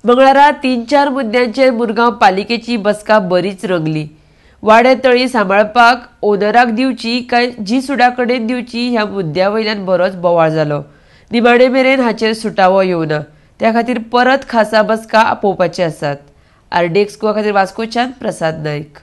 मंगळारा 3-4 मुद्द्यांचेर मुरगांव पालिकेची बसका बरीच रंगली. वाडे तळी सांबाळपाक ओनराक दिवची काय जी सुडा कडेन दिवची ह्या मुद्द्या वयल्यान बरोच बोवाळ जालो. निमाणे मेरेन हाचेर सुटावो येवना, त्या खातीर परत खासा बसका आपोवपाचे आसात. आरडीएक्स गोवा खातीर वास्कोच्यान प्रसाद नायक.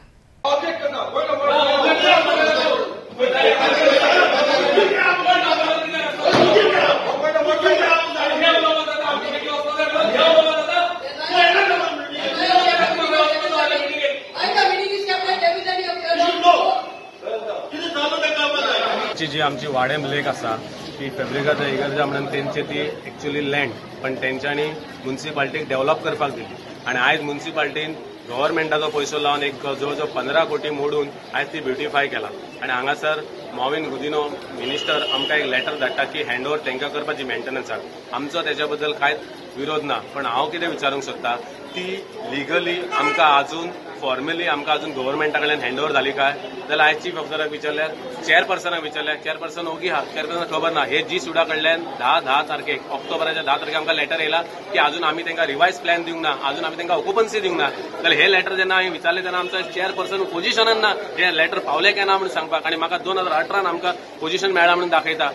जी आमची वाडेम लेक आसा ती फेब्रिकाच्या इगर्जा म्हणून तेंचे ती एक्च्युअली लँड, पण तेंच्यांनी मुन्सिपाल्टीक डेव्हलप करपाक दिली आनी आयज मुन्सिपाल्टीन गव्हर्मेंटाचो पयसो लावन एक जवळ जवळ 15 कोटी मोडून आयज ती ब्युटिफाय केला. आनी हांगासर मॉविन गुदिनो मिनिस्टर आमकां एक लेटर धाडटा की हँड ओवर तांकां करपाची मेंटेनन्साक. आमचो तेच्या बद्दल कांयच विरोध ना, पण हांव कितें विचारूंक सोदता, ती लिगली आमकां अजून फॉर्मली आमकां अजून गव्हर्मेंटा कडल्यान हँड ओवर जाली काय जाल्यार आयज चीफ ऑफिसराक विचारल्यार, चेअरपर्सनाक विचारल्यार, चेअरपर्सन ओगी आहा, चेअरपर्सन खबर ना. हे जी सुडा कडल्यान 10 तारखेक ऑक्टोबराच्या 10 तारखेक आमकां लेटर येयला की अजून आमी तांकां रिवायज प्लॅन दिवंक ना, अजून आमी तांकां ऑक्युपन्सी दिवंक ना. जाल्यार हे लेटर जेन्ना हांवें विचारलें तेन्ना आमचो चेअरपर्सन पोजिशनान ना, हे लेटर पावलें काय ना म्हणून सांगपाक. आनी म्हाका 2018 आमकां पोजिशन मेळ्ळा म्हणून दाखयता.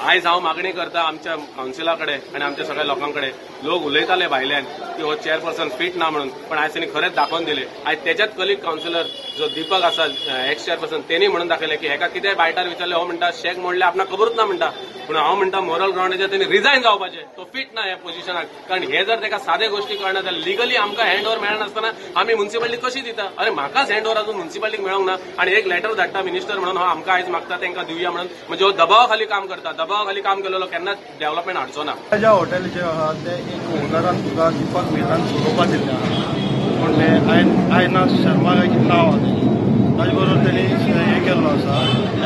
आयज हांव मागणी करता आमच्या कावन्सिला कडेन आनी आमच्या सगळ्या लोकां कडेन, लोक उलयताले भायल्यान की हो चेअरपर्सन फीट ना म्हणून, पण आयज तेणी खरेंच दाखोवन दिलें. आयज तेच्याच कलीग कावन्सिलर जो दीपक आसा एक्स चेअरपर्सन, तेणी म्हणून दाखयलें की हेका कितें बायटार विचारलें, हो म्हणटा शेक मोडले आपणाक खबरूच ना म्हणटा. पूण हांव म्हणटा मोरल ग्रावंडाचेर तेणी रिजायन जावपाचें, तो फीट ना ह्या पोजिशनाक. कारण हे जर तेका सादे गोश्टी कळना जाल्यार लिगली आमकां हँड ओवर मेळनासतना आमी मुन्सिपालिटी कशी दिता? अरे म्हाकाच हँड ओवर अजून मुन्सिपालिटीक मेळोंक ना आनी एक लेटर धाडटा मिनिस्टर म्हणून हो आमकां आयज मागता तांकां दिवया म्हणून, म्हणजे हो दबावा खाली काम करता. दबावा खाली काम केलेलो केन्नाच डेव्हलपमेंट हाडचो ना. ज्या हॉटेल जे आहा ते एक ओनरान तुका दीपक मेहतान चलोवपा दिल्लें आहा, पूण आयना शर्मा काय कितें नांव आहा तेजें, ताजे बरोबर तेणी हें केल्लो आसा,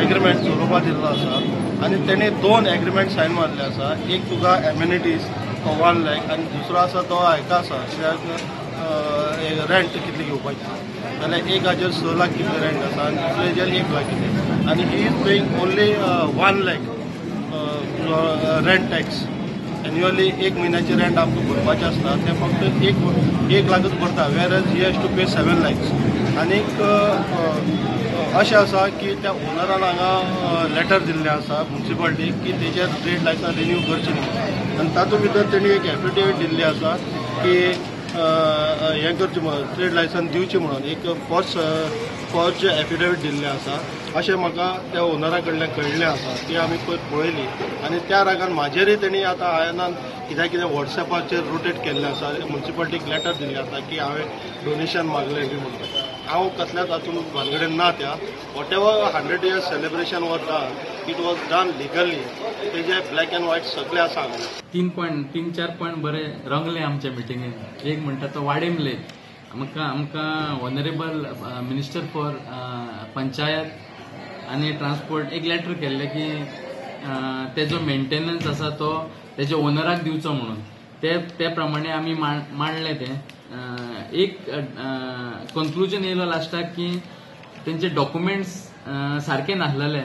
एग्रीमेंट चलोवपा दिल्लो आसा आनी तेणी 2 एग्रीमेंट सायन मारले आसा. एक तुका एम्युनिटीज 1 लाख आनी दुसरो आसा तो हेका आसा कित्याक रेंट कितली घेवपाची, जाल्यार एक हाजेर 6 लाख कितले रेंट आसा आनी दुसरे हेजेर 1 लाख कितें, आनी he is paying only 1 lakh rent tax annually. एक म्हयन्याचे रेंट आमकां भरपाचें आसता तें फक्त 1 लाखच भरता, whereas he has to pay 7 lakhs. आनीक अशें आसा की त्या ओनरान हांगा लेटर दिल्लें आसा मुन्सिपालिटीक की तेजेर ट्रेड लायसन्स रिन्यू करचें न्ही, आनी तातूंत भितर तेणी एक एफिडेवीट दिल्ली आसा की हें करचें म्हणून, ट्रेड लायसन्स दिवचें म्हणून एक फॉर्ज एफिडेवीट दिल्लें आसा अशें म्हाका त्या ओनरा कडल्यान कळिल्लें आसा. ती आमी पयर पळयली आनी त्या रागान म्हाजेरय तेणी आतां आयनान कित्याक कितें वॉट्सॅपाचेर रोटेट केल्लें आसा, मुन्सिपालिटीक लेटर दिल्लें आसा की हांवें डोनेशन मागलें बी म्हणून. हांव कसल्याच हातून भानगडीन ना. त्या whatever 100 years celebration was done, it was done legally. तेजे ब्लॅक अँड व्हायट सगळे आसा हांगा. 3-4 पॉयंट बरे रंगले आमच्या मिटिंगेन. एक म्हणटा तो वाडेम लेक, आमकां ऑनरेबल मिनिस्टर फॉर पंचायत आनी ट्रान्सपोर्ट एक लेटर केल्लें की तेजो मेंटेनन्स आसा तो तेज्या ओनराक दिवचो म्हणून. ते प्रमाणे आमी मांडलें तें. एक कन्क्लुजन येयलो लास्टाक की तेंचे डॉक्युमेंट्स सारके नासलेले.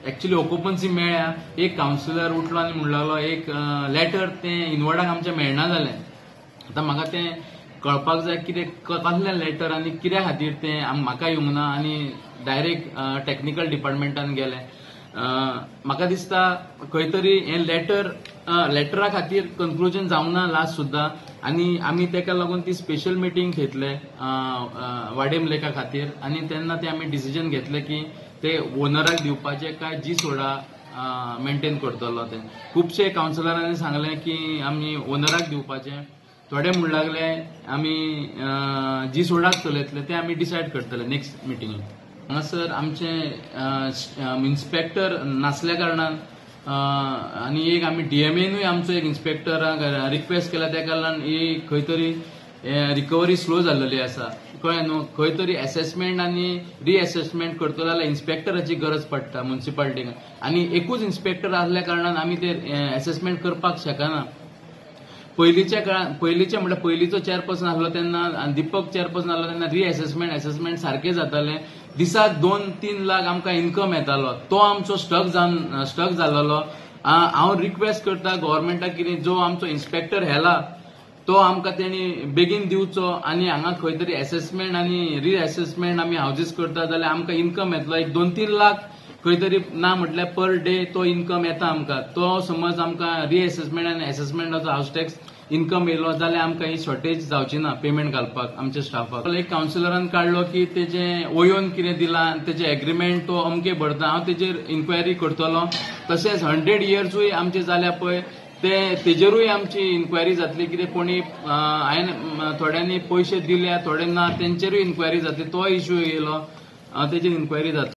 एक्चुअली ऑक्युपन्सी मेळ्ळ्या, एक कावन्सिलर उठलो आनी म्हणूंक लागलो एक लेटर तें इनवर्डाक आमचें मेळना जालें. आतां म्हाका तें कळपाक जाय कितें कसलें लेटर आनी कित्या खातीर तें म्हाका येवंक ना आनी डायरेक्ट टॅक्निकल डिपार्टमेंटान गेलें. म्हाका दिसता खंय तरी हें लेटरा खातीर कन्क्लुजन जावंक ना लास्ट सुद्दां, आनी आमी तेका लागून ती स्पेशल मिटींग घेतले वाडेम लेका खातीर आनी तेन्ना ते आमी डिसिजन घेतले की ते ओनराक दिवपाचे काय जी सोडा मेंटेन करतलो. ते खुबशे कावन्सिलरांनी सांगलें की आमी ओनराक दिवपाचे, थोडे म्हणूंक लागले आमी जी सोडाक चलयतले, ते आमी डिसायड करतले नेक्स्ट मिटिंगेक. हांगासर आमचे इन्स्पेक्टर नासल्या कारणान आनी एक आमी डीएमएनूय आमचो एक इन्स्पेक्टराक रिक्वेस्ट केला, त्या कारणान ही खंय तरी रिकवरी स्लो जाल्लेली आसा. कळ्ळें न्हू, खंय तरी एसेसमेंट आनी रिएसेसमेंट करतलो जाल्यार इन्स्पेक्टराची गरज पडटा मुन्सिपालिटीक, आनी एकूच इन्स्पेक्टर आसल्या कारणान आमी ते एसेसमेंट करपाक शकना. पयलींच्या काळान, पयलींचे म्हणल्यार पयलींचो चेअरपर्सन आसलो तेन्ना, दीपक चेअरपर्सन आसलो तेन्ना रिएसेसमेंट एसेसमेंट सारकें जातालें. दिसाक 2-3 लाख आमकां इन्कम येतालो, तो आमचो स्टक जाल्लो. हांव रिक्वेस्ट करता गव्हर्मेंटाक कितें जो आमचो इन्स्पेक्टर हेला तो आमकां तेणी बेगीन दिवचो आनी हांगा खंय तरी एसेसमेंट आनी रिएसेसमेंट आमी हावजीस करता जाल्यार आमकां इन्कम येतलो एक 2-3 लाख खंय तरी ना म्हटल्यार पर डे तो इन्कम येता आमकां. तो समज आमकां रिएसेसमेंट आनी एसेसमेंटाचो हावस टॅक्स इन्कम येयलो जाल्यार आमकां ही शॉर्टेज जावची ना पेमेंट घालपाक आमच्या स्टाफाक. एक कावन्सिलरान काडलो की तेजे ओयोन कितें दिलां, तेजे एग्रीमेंट तो अमके भरता, हांव तेजेर इन्क्वायरी करतलो. तशेंच 100 इयर्सूय आमचे जाल्या पळय ते तेजेरूय आमची इन्क्वायरी जातली. कितें कोणी हांवें थोड्यांनी पयशे दिल्या थोडे ना, तेंचेरूय इन्क्वायरी जातली. तो इश्यू येयलो, तेजेर इन्क्वायरी जातली.